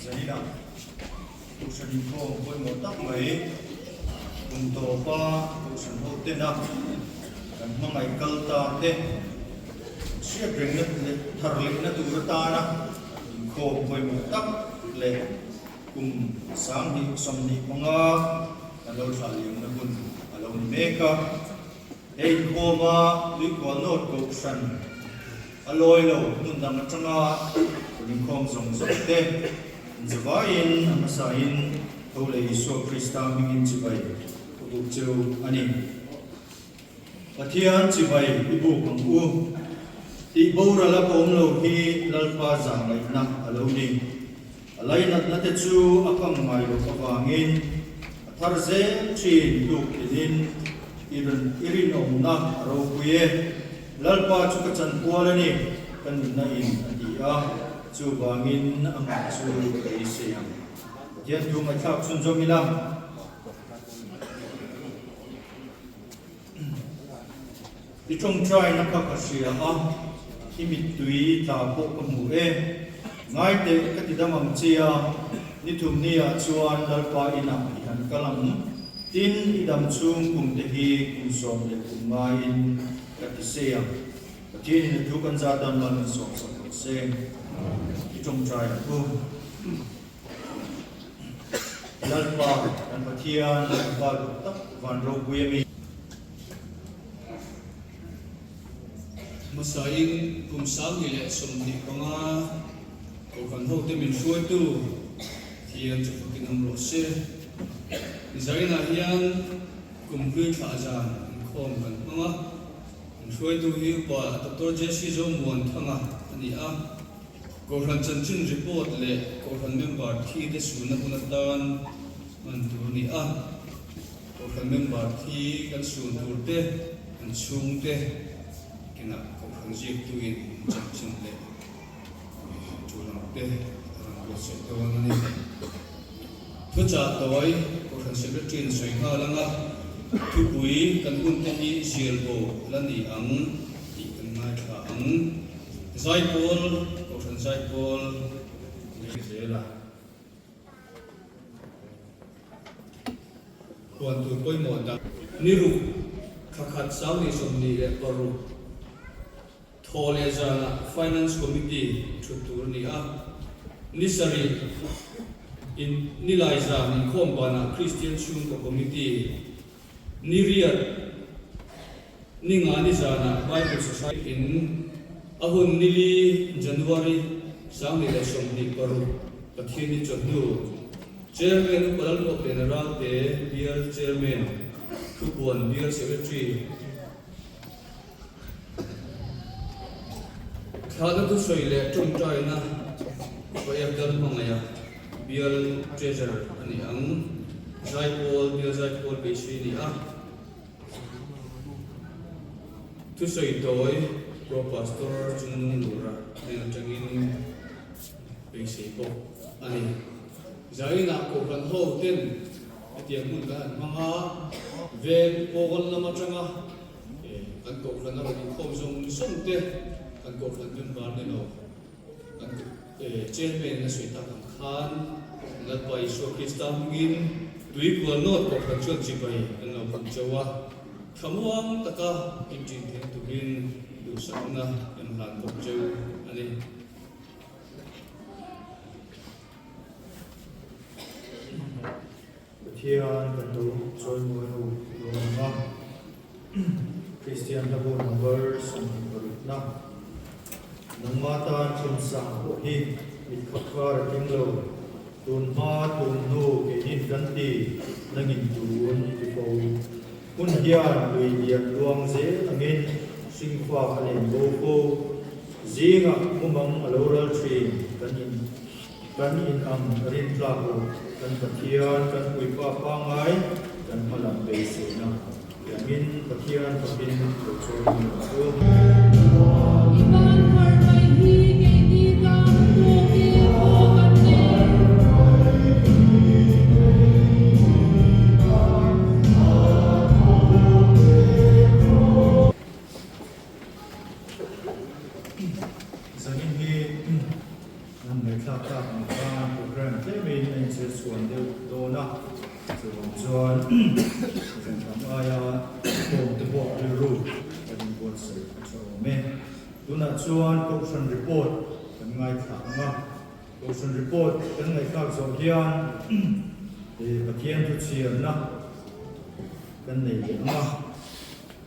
Zaninah Kohhran inkhawm pawimawh tak mai kum tawpa Kohhran ho tena kan hmangaih kal ta te hriat rengna leh thar lehna tur atana inkhawm pawimawh tak leh kum 2025 kan lo thlah liamna hun a lo ni mek a. He inkhawma Tuikual North Kohhran a lawi lo hmun dang atanga rawn inkhawm zawng zawng te inzavaiin a hmasain tho leh Isua Krista hmingin chibai ka buk cheu a ni. Pathian chibai i buk ang u. Tih boral a ka awm lo hi Lalpa zahngaihna a lo ni. A lainatna te chu a kam ngai loh avangin a thar zel thin tluk tinin i rawn i rinawmna a ropui e. Lalpa chu ka chanpual a ni, ka nunna in a ti a, chuvangin amah chu ka beisei ang. Pathian thu ngaihthlak chhunzawm ila. I tawngtaina kha ka hria a, i mittui tla pawh ka hmu e. Ngai teh ka ti dam ang che a, ni thum ni ah chuan Lalpa inah i han kal ang. Tin, i dam chhung kum te hi kum 15 ngaiin ka ti se ang. Pathianin a thu kan zat dan mal min sawm sak rawh se. I tawngtai ang u. Lalpa kan Pathian, kan Pa duh tak van ropui a mi. Hmasain kum 2025 Kohhran hote min hruaitu Pathian chu fakin awm rawh se. Zainah hian kum hlui thlah zan inkhawm kan hmang a, min hruaitu hi Upa Doctor JC Zomuanthanga a ni a. Kohhran chanchin report leh Kohhran member thi te suhna hun atan hman tur a ni a. Kohhran member thi kan suh tur te, kan chhung te kinah Kohhran ziaktuin chanchin leh tul ang te a rawn buatsaih dawn a ni. Thuchah tawi Kohhran Secretary in sawi nghal ang a, thupui kan hun te hi zialbo la ni ang tih kan ngaithla ang. Zaipawl, Kohhran Zaipawl leh zel a. Huan tur pawimawh dang. Ni ruk, thla khat 2026, thaw leh zanah Finance Committee thut tur a ni a. Ni sarih, in nilai zan inkhawm banah Kristian Chhungkaw Committee ni riat, Ni nga ni zanah Bible Society in a hun nili January 2026 Pathianni chawhnu Chairman Upa Lalmuakliana Ralte Bial Chairman Thupuan Bial Secretary Thlahna thusawi leh tawngtaina Upa Ekdal hmangaiha Bial Treasurer a ni ang. Zaipawl Bial Zaipawl beisei a ni a. Thusawi tawi Pro Pastor Chungnung Lura hnen atangin beisei bawk a ni. Zainah Kohhran ho ten hetiang hmun kan han hmang a, veng pawn lam atanga kan Kohhran a rawn inkhawm zawng zawng te kan Kohhran member ni lo kan Chairman a sawi tak ang khan Lalpa Isua Krista hmingin Tuikual North Kohhran chuan chibai an lo hmu chauh a, thlamuang taka inṭin thleng turin duhsakna kan hlan bawk cheu a ni. Pathian kan lo chawimawi ho dawn ang a, Kristian hlabu number 26 na nangma tan chhunsa pawh hi mit khap kar a tling lo, tun hma tun hnu keinin kan ti nangin tun i ti fo. Hun hian lui lian luang zel angin hringfa a len bo fo, zingah mumang a lo ral thin kan in. Kan in ang rin tlak lo, kan Pathian, kan Puipa pangngai, kan hmalam beiseina tiangin Pathian fakin lo chawi ni ang chu. I ban har mai hi keini tan a tawk e aw kan nei. Zanin hi. Kan ngaihthlak tak ang khan program tlemin a inchher chhuan deuh dawn a, chuvang chuan zan tam aia form te pawh rilru kan inbuatsaih a tha awm e. Tunah chuan Kohhran report kan ngaithla ang a, Kohhran report kan ngaihthlak zawh hian Pathian thuchhiarna kan nei leh ang a,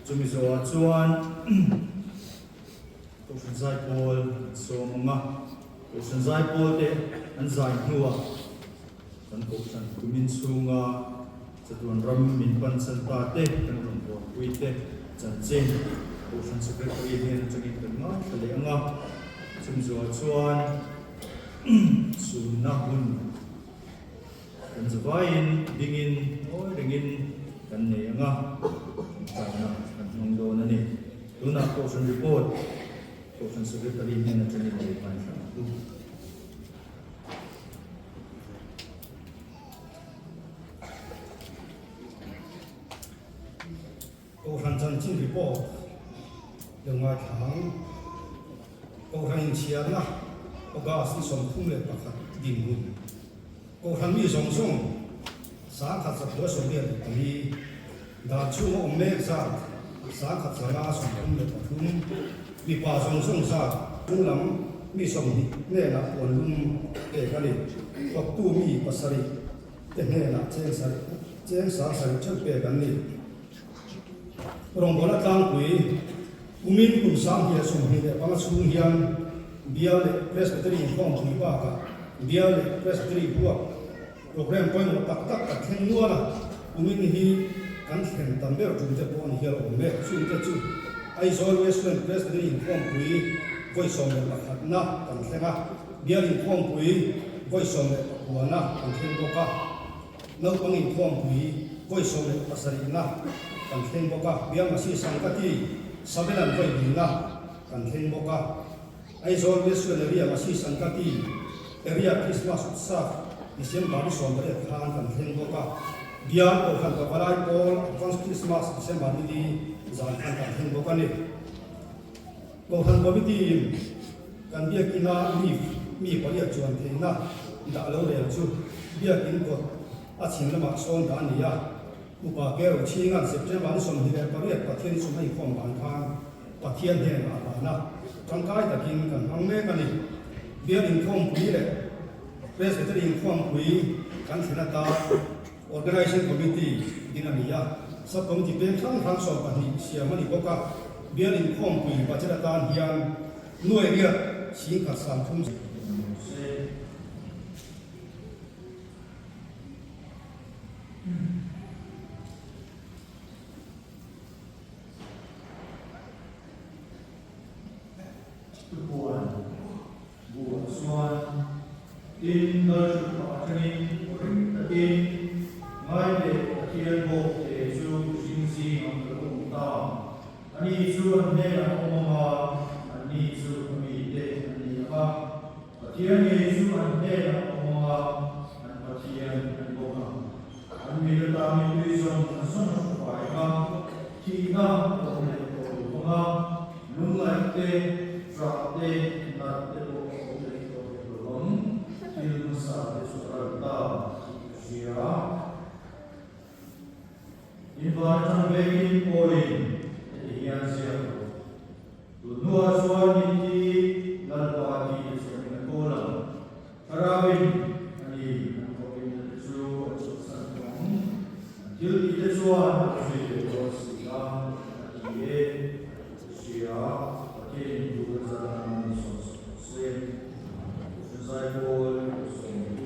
chumi zawhah chuan Kohhran zaipawl an sawm ang a, Kohhran zaipawl te an zai hnuah kan Kohhran kumin chhunga chatuan ram min pan chan ta te kan rawn buaipui te chanchin Kohhran Secretary hnen atangin kan ngaithla leh ang a, chumi zawhah chuan sunna hun kan zavaiin dingin ngawi rengin kan nei ang a, tawngtaina kan hmang dawn a ni. Tunah Kohhran report Kohhran Secretary hnen atangin lei ngaithla ang u. Kohhran chanchin report lo ngaithla ang. Kohhran inchhiarna August ni 31 dinhmun. Kohhran mi zawng zawng 1184 dan chhunga awm mek zat 1533, mipa zawng zawng zat chunglam mi 20 hnenah puan lum pek a ni. Thawktu mi pasarih te hnenah cheng 7000 theuh pek an ni. Rawngbawlna tlangpui kumin kum 2025 chhung hian Bial leh Presbytery inkhawmpui bakah Bial leh Presbytery huap program pawimawh tak tak kan thleng nual a, kumin hi kan thlen tam ber tum te pawh a ni hial awm e. Chungte chu Aizawl Westland Presbytery inkhawmpui vawi 11na kan thleng a, Bial inkhawmpui vawi 19na kan thleng bawk a. Naupang inkhawmpui vawi 17na kan thleng bawk a, Bialmasi Sangkati Sabelan vawi hnihna kan thleng bawk a, Aizawl Western Area Masi Sangkati Area Christmas Utsav December ni 18 khan kan thleng bawk a, Bial Kohhran Pavalai Pawl Advance Christmas December ni li zan khan kan thleng bawk a ni. Kohhran Committee in kan biakina lift mi pariat chuan theihna dah lo rel chu biakin kawt a chhim lamah sawn dah a ni a. Upa Kero Chhinga'n September ni 28 Pathian chhun a inkhawm dan khan Pathian hnenah a hlan a, tangkai takin kan hmang mek a ni. Bial inkhawmpui leh Presbytery inkhawmpui kan thlen ata Organising Committee ding a ni a, Sub Committee peng hrang hrang 12 siam a ni bawk a, bial inkhawmpui budget atan hian nuai riat 10,030 Tupuan buah chuan tin Lalthutphah atangin ring takin ngai leh Pathian bawk te chu mihring zingah ka lo awm ta. Ani chu an hnenah a awm ang a, anni chu a mite an ni ang a. Pathian ngei chu an hnenah a awm ang a, an Pathian a ni bawk ang. An mit ata mipui zawng zawng a hmu fai ang a, thihna a awm leh tawh lo vang a, lungngaih te, ṭah te, nat te pawh a awm leh tawh hek lo vang. Thil hmasa te chu a ral ta tih ka hria. Invan aṭang vekin pawhin heti hian ziak rawh. Tun hnuah chuan mitthi Lalpa ti te chuan in a kawl ang. Thlarauin a ni an kawhin na te chu a chhuahsan tawh ang. An thil tih te chuan an zui leh dawn si a, a ti e, a ti ka hria. Pathianin thu kan zar nan min sawn sak rawh se. Kohhran Zaipawl sawm u.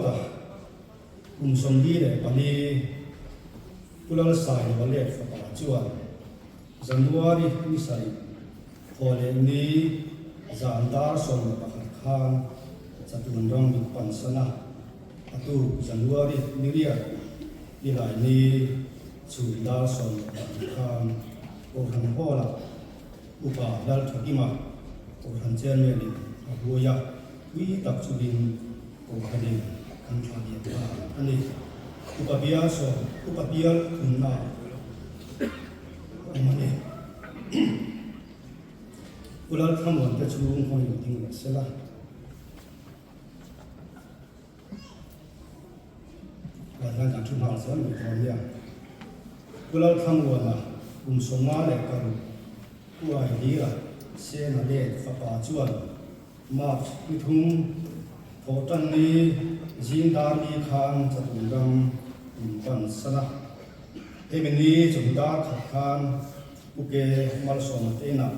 Lalremruata kum 44, Pu Lalsailova let fapa chuan January ni sarih thaw leh ni zan dar 11 khan Chatun ram mit pansan a, a tuk January ni riat nilai ni chhun dar 12 khan Kohhran Hall-ah Upa Lalthakima Kohhran Chairman-in a buai a, pui tak chungin Kohhranin kan thlah lian ta a ni. Upa bial sawm, Upa bial thumna a awm a ni. Pu Lalthamuan te chhung hawi lo ding leh sela. Tah hian kan thu nghal zel mai dawn nia. Pu Lalthamuana kum 56 Pu Aihira Sena let fapa chuan March ni thum thawhtan ni zing dar ni khan Chatun ram min pan san a. Hemi ni chawhnu dar khat khan Pu Ke Malsawma te inah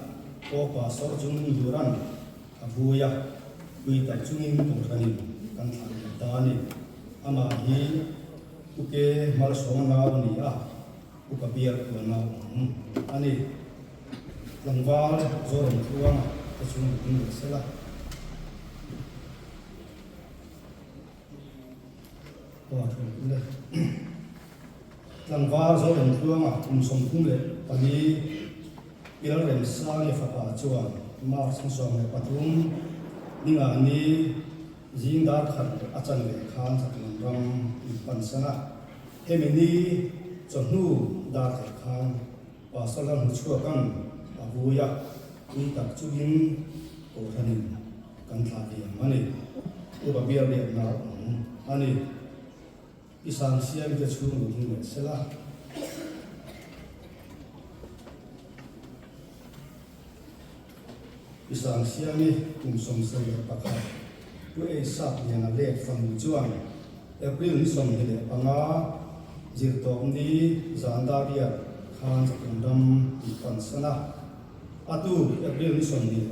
Pawpa sawr chung Duran A vui a, pui tak chungin Kohhranin kan thlah leh ta a ni. Amah hi Pu Ke Malsawma nau a ni a, Pu Kapial pua nau awm a ni. Tlangval Zoram Tluanga te chhung duh in leh sela. Aw a thu le. Tlangval Zoram Tluanga kum 34 Pialremsangi fapa chuan March ni 13 ningah ni zing dar khat leh a chan leh khan Chatuan ram in pan san a. Hemi ni chawhnu dar khat khan Pastor Lalhmuchhuaka'n a vui a, tui tak chungin Kohhranin kan thlah liam a ni. Upa bial riahna awm a ni. I sang siam te chhung lo ding leh sela. I sang siami kum 71 Pu Ei Sap Liana let fanu chuan April ni 25 zirtawp ni zan dar riat khan Chatuan ram tih pan san a. A tuk April ni 26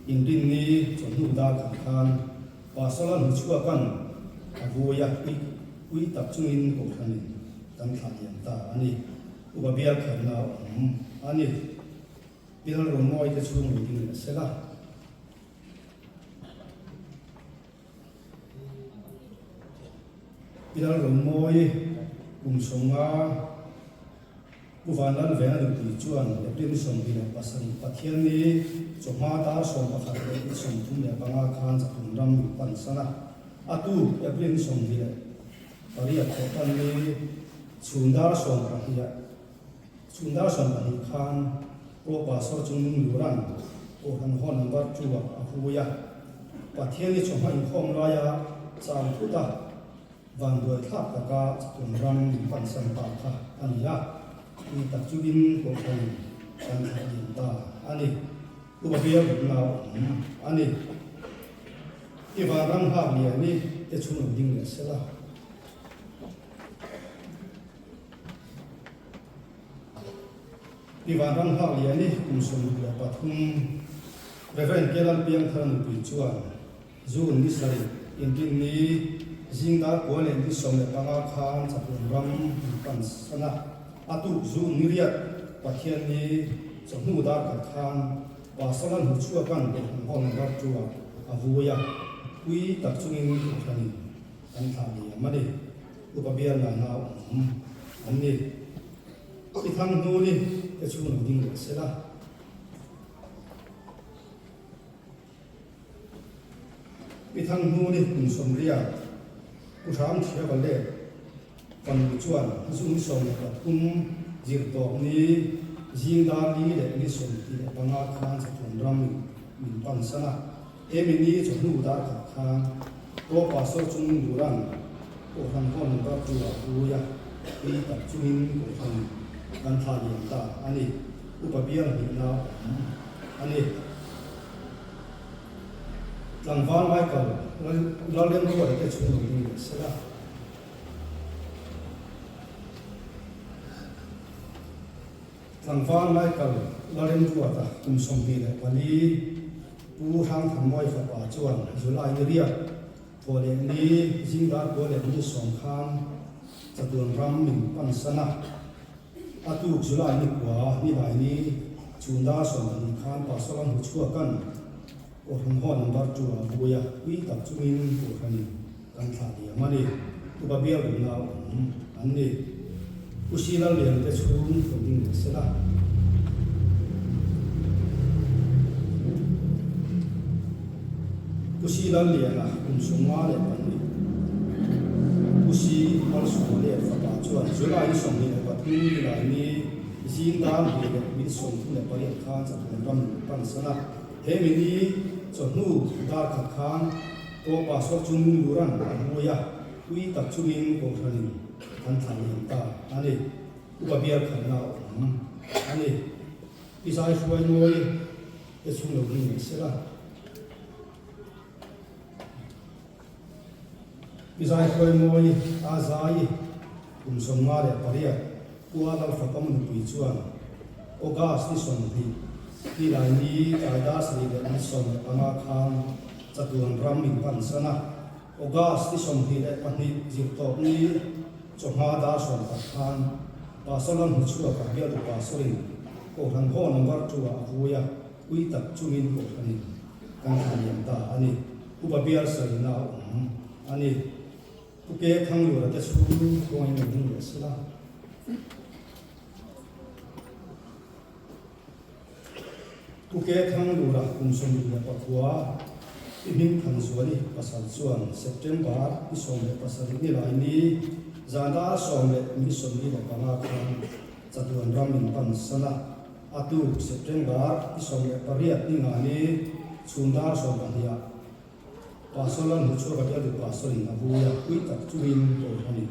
inrinni chawhnu dar khat khan Pastor Lalhmuchhuaka'n a vui a, ui ui tak chungin Kohhranin kan thlah liam ta a ni. Upa bial khatna a awm a ni. Bial Romawi te chhung lo ding leh sela. Bial Romawi kum 50 Pu Vanlalvena nupui chuan April 27 Pathianni chawhma dar 11 leh ni 35 khan Chatuan ram min pan san a. A tuk April 28 thawhtan ni chhun dar 12 chhun dar 12 khan Pro Pastor Chungnung Luran Kohhran Hall Number 2 ah a hui a. Pathianni chawhma inkhawm laia chau thut a. Vanduai thlak taka Chatuan ram min pansan ta kha a ni a, tui tak chungin Kohhran kan thlah liam ta a ni. Upa bial rukna a awm a ni. I vanram nghak lian i te chhung lo ding leh sela. I vanram nghak lian i kum 63 Reverend Kelal Piangthar nupui chuan June ni sarih inrinni zing dar kua leh ni 15 khan Chatuan ram min pan san a, a tuk June ni riat Pathianni chawhnu dar khat khan Pastor Lalhmuchhuaka'n Kohhran Hall Number 2 ah a vui a, pui tak chungin Kohhranin kan thlah liam a ni. Upa bial nana awm an ni. I thang hnu ni te chhung lo ding leh sela. Pi Thanghnu ni kum 80 Pu Hram Thiava leh fanu chuan June 13 zirtawp ni zing dar li leh ni 25 khan Chatuan ram min pan san a. Hemi ni chawhnu dar khat khan Pro Pastor Chung Duran Kohhran Hall Number 2 ah hui a, tui tak chungin Kohhran kan thlah liam ta a ni. Upa bial hnihna awm a ni. Tlangval Michael Lalremruata te chhung lo ding leh sela. Tlangval Michael Lalremruata kum 24 Pu Hrangthanmawii fapa chuan July ni riat. Thawhleh ni zingdar kua leh ni sawm khan chatuan ram min pan san a. A tuk July ni kua nilai ni chhundar 12 khan Pastor lam hmu chhuakan Kohhran haw number two ah vui a, ui tak chungin Kohhranin kan thlah diam a ni. Upa bial duhna awm an ni. Pu Sila Lian te chhung lo ding leh sela. Pu Sila Liana kum 52. Pu Si Malsawma leh fapa chuan July ni 23 nilai ni zing dar hnih leh min 38 khan chatuan ram luh pan san a. He mi ni chawhnu dar khat khan pawh Pastor Chung Luran a hmui a, ui tak chungin Kohhranin kan thlah liam ta a ni. Upa bial khatna a awm a ni. Pi Zai Hruai Mawi te chhung lo ding leh sela. Pi Zai Hruai Mawi a zai kum 58 Kua Lalfakawm nupui chuan August ni 20 tilai ni tlai dar sarih leh ni 15 khan chatuan ram in pan san a. August ni 22 zirtawp ni chawhma dar 14 khan Pastor Lalhmuchhuaka bialtu Pastor-in Kohhran haw number two ah a vui a, ui tak chungin Kohhranin kan thlan liam ta a ni. Upa bial sarihna a awm a ni. Pu Ke Thanglura te chhung kawngin lo ding leh sela. Pu Ke Thanglura kum 23 i hming Thanzuali pasal chuan September ni 17 ni lai ni zan dar sawm leh ni 45 khan chatuan ram in pan san a, a tuk September ni 18 ni nga ni chhun dar 12 ah Pastor Lal Hmuchhuaka bialtu Pastor in a vui a, pui tak chungin Kohhranin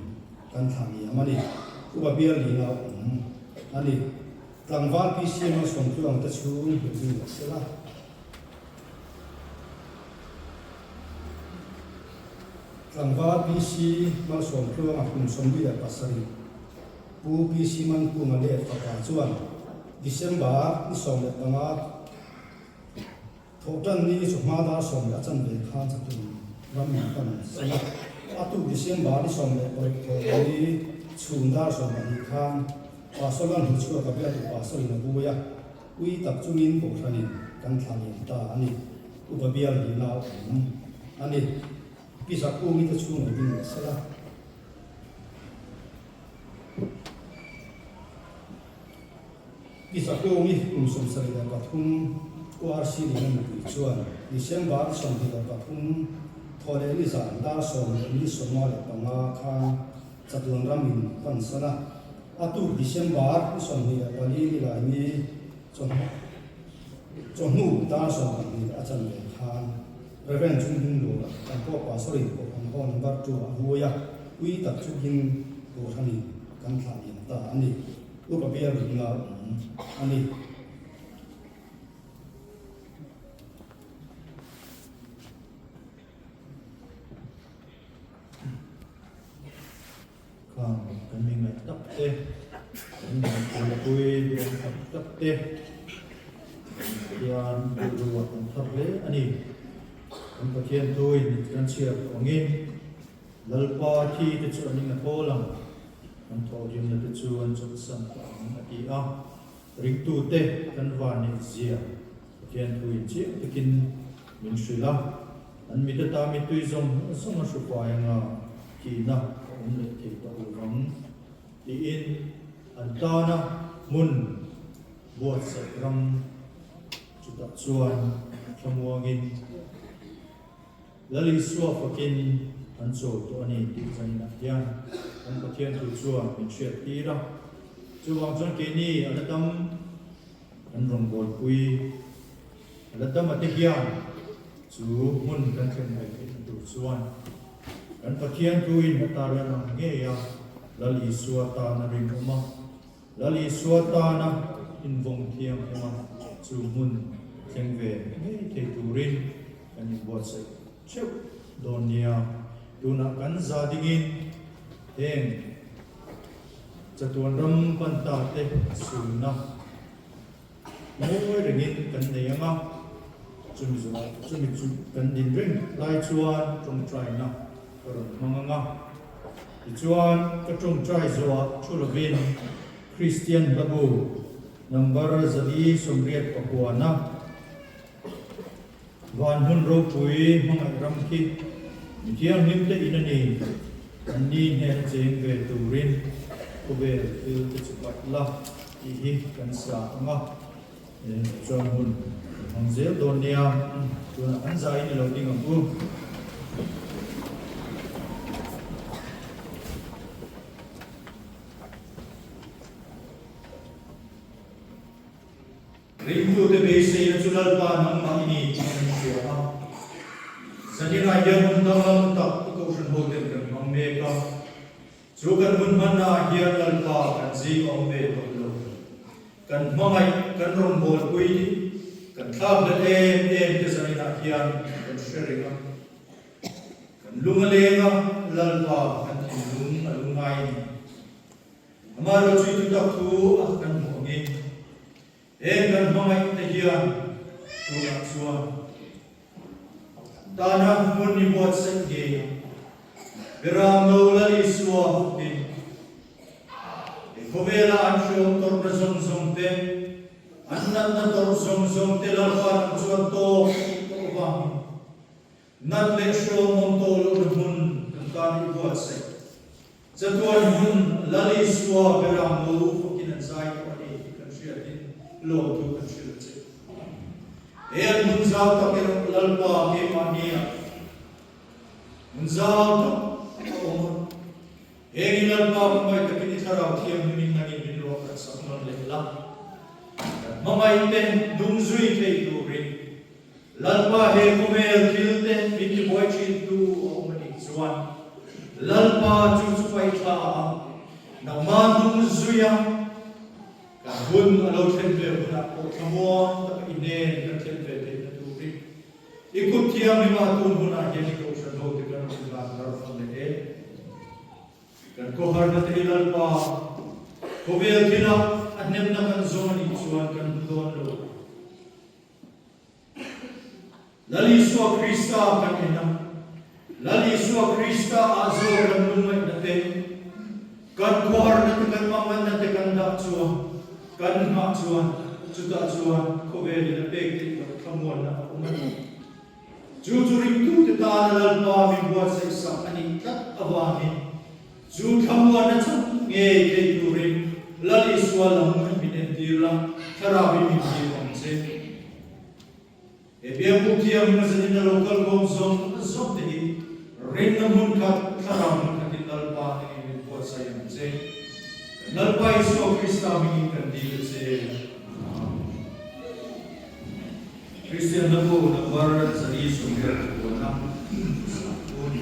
kan thlah liam a ni. Upa bial lina a awm a ni. Tlangval PCM a sawmtluang te chhung hmuh ding leh sela. Tlangval PC Malsawmtluanga kum 47 Pu PC Mankunga let fapa chuan December ni 15 Thawhtan ni chu hma dar sawm leh a chanve khan chatuan ram min pan san a. A tuk December ni 16 thawhtan ni chhun dar 12 khan Pastor Lan Hmuchhuaka bialtu Pastor in a vui a, ui tak chungin Kohhranin kan thlah liam ta a ni. Upa bial nihna a awm a ni. Pi Zakungi te chhung lo ding leh sela. Pi Zakungi kum 73 ORC leh a nupui chuan December 23 thaw leh ni zan dar sawm leh ni 55 khan chatuan ram in pan san a. A tuk December ni 24 ni lai ni chawhnu dar 12 a chan ve khan Rev. Chunghung Lura kan pawh Pastor in Kohhran haw number two ah a vui a, ui tak chungin Kohhranin kan thlah liam ta a ni. Upa bial rinna a awm a ni. Khang kan mi ngaih tak te, kan ngaihtuahpui duhawm tak tak te hian rilru a kan thar hle a ni. Kan Pathian thuin kan chhiar tawh angin Lalpa thi te chu an inga thawl ang, an thawhrimna te chu an chawlhsan tawh ang a ti a. Ringtute kan van neihzia Pathian thuin chiang takin min hrilh a, an mit ata mittui zawng zawng a hrupai anga thihna a awm leh thei tawh lovang tiin an tana hmun buatsaih ram chutah chuan thlamuangin Lal Isua fakin an chawl tawh a ni tih zaninah hian kan Pathian thu chuan min hriat tir a. Chuvang chuan keini a la dam kan rawngbawlpui a la dam a te hian chu hmun kan thlen mai theihna tur chuan kan Pathian thuin a tarlan ang ngei a Lal Isua tana rinawm a, Lal Isua tana invawng thianghlim a chu hmun thleng ve ngei thei turin kan inbuatsaih theuh dawn nia. Tunah kan za dingin heng chatuan ram panta te sulna mawi rengin kan nei ang a. Chumi zawh chumi chu kan din reng lai chuan tawngtaina ka rawn hmang ang a. Tichuan ka tawngtai zawhah thu lovin Kristian hlabu number 489 Van hmun ropui hmangaih ram khi mi thianghlim te in a ni, an ni hnena cheng ve turin khawvel thil te chu paih la tih hi kan sa ang a. Chuan hun hmang zel dawn nia, tunah kan zaiin i lo ding ang u. Ringtute beiseina chu Lalpa nangmah i ni tih kan hria a. Zaninah hian hun danglam tak i Kohhran hoten kan hmang mek a. Chu kan hun hmannaah hian Lalpa kan zing a awm ve tawh lo. Kan hmangaih, kan rawngbawlpui, kan thlakhlelh em em te zaninah hian kan hre reng a. Kan lung a leng a, Lalpa kan thinlung a lungngai a ni. Amaherawhchu i thutak thu a kan hmuh angin heng kan hmangaih te hian tunah chuan tana hmun i buatsaih ngei a, Biram lo Lal Isua bawkin he khawvela an hreawm tawrhna zawng zawng te, an natna tawrh zawng zawng te Lalpa nang chuan tawk tih tawh avangin nat leh hreawm awm tawh lohna hmun kan tan i buatsaih. Chatuan hun Lal Isua Beram lo fakin an zai tawh a ni tih kan hriatin lawmthu kan hrilh a che. He an hmun zau tak erawh Lalpa keimahnia hmun zau tak a awm a. Hengin Lalpa hmangaih takin i thlarau thianghlimin nangin min ruahkhat sak nawn leh la. Kan hmangaihte nung zui thei turin Lalpa he khawvel thil te min tibuai thin tu a awm a nih chuan Lalpa chu chu paih thla a, nangmah hnung zui a, kan hun a lo thlen ve hunah pawh thlamuang taka i hnen kan thlen ve theihna turin i kut thianghlimah tun hunah hian i kohhran ho te kan rawn hlan thar fang leh e. Kan khawharna te hi Lalpa khawvel thilah a hnemna kan zawng a nih chuan kan hmu dawn lo. Lal Isua Krista kan en a, Lal Isua Krista ah zaw kan lungngaihna te, kan khawharna te, kan manganna te kan dah chuan, kan nghah chuan, chutah chuan khawvelin a pek theih loh thlamuanna a awm a ni. Chu chu ringtute tana Lalpa min buatsaih sak a nih tlat avangin chu thlamuanna chauh ngei thei turin Lal Isua lam min entir la, Thlarauin min tir ang che. He biakbuk thianghlim a zanin a lo kal khawm zawng zawng te hi rinna hmun khat, Thlarau hmun khatin Lalpa nangin min buatsaih ang che. Kan Lalpa Isua Krista hmingin kan dil a che. Amen. Kristian hlabu number 489 Sakun.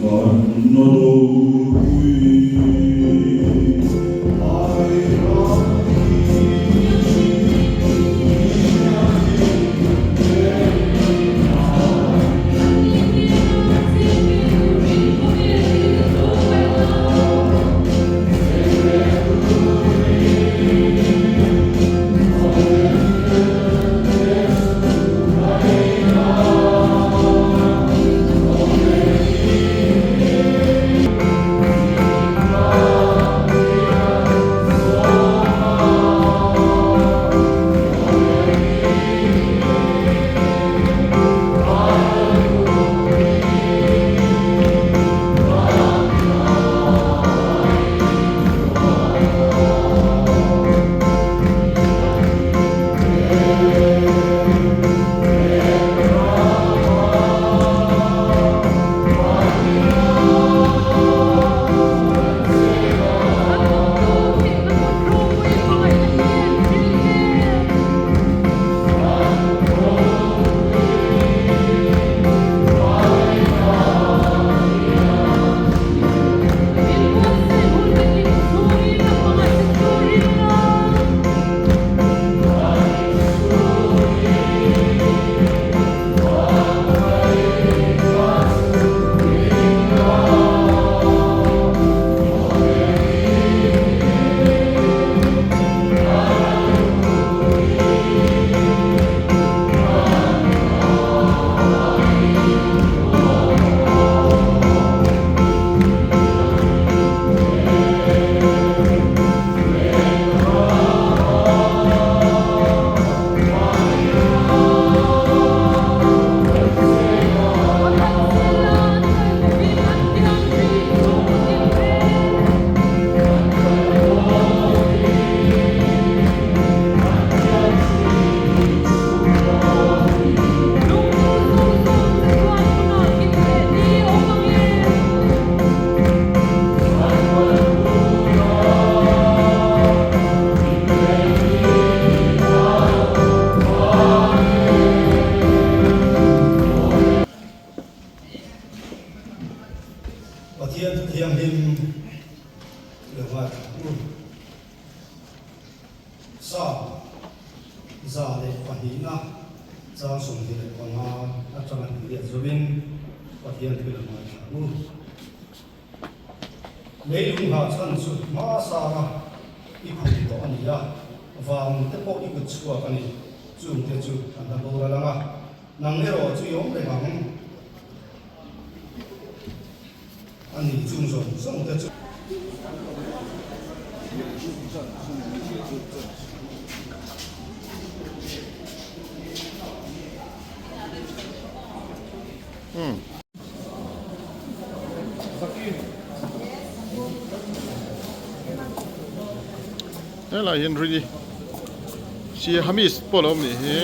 Van ropui ai ram Pathian Thu Thianghlim lo ngaithla ang u. Psalm 102 chang 25 atanga inriat zawin Pathian thu lo ngaithla ang u. Leilung ha chhan chu hma sanga i phun tawh a ni a, vang te pawh i kut chhuak a ni, chungte chu an la boral ang a, nang erawh chu i awm reng ang a ni, chung zawng zawng te chu. Helai hian ri si hamis pawh a lo awm nih hi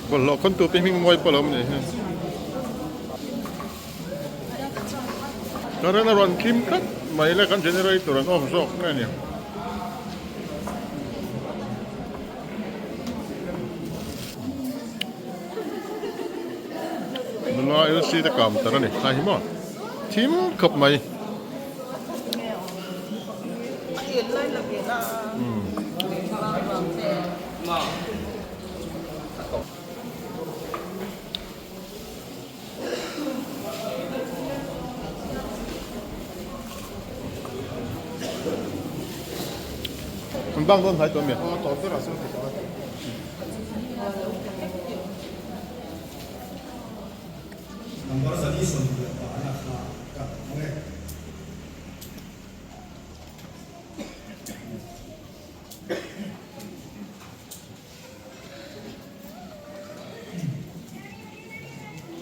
bawlhhlawh khawntu te hming mawi pawh a lo awm nih hi. Current a rawn thim tlat mai le kan generator an off zawk nge ni. Nula LC te kam tar a ni tlai hi maw thim khawp mai. An bang dawn hnai tawh a mi? Number 425 kha ka hmang e.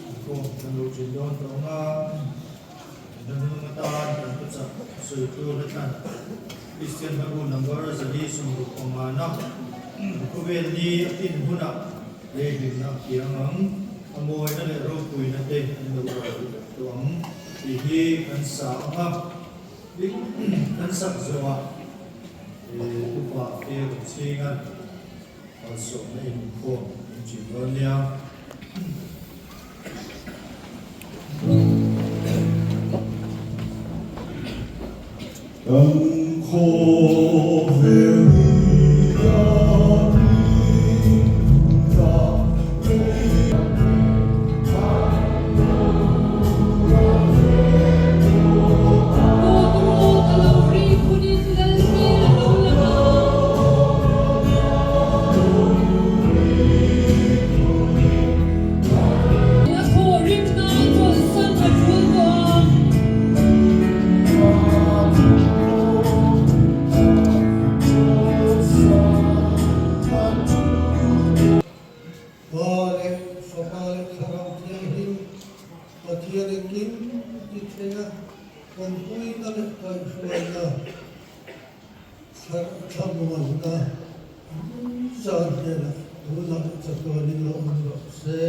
Inkhawm kan lo ṭin dawn tawh ang a, hnahnung atan kan thuchak sawi tur hla thlan Kristian hlabu number 465 na kan khawvel ni a tlin hunah leihlimna a kiang ang, a mawina leh ropuina te an lo ral tawh ang tih hi kan sa ang a, kan sak zawhah upa te rawn chhing a. Malsawmna inkhawm an ṭin dawn nia. Kan khawvel ni a rinna rei. Kawt rawt a lo rik hunin Lalhmel a lo lang a. A thaw rimna a chawlhsan a tul tawh a. Pa leh Fapa leh Thlarau Thianghlim Pathian engkim ti thlenga awmpuina leh kaihhruaina thlamuanna zan hnenah tunah chatuanin lo awm rawh se.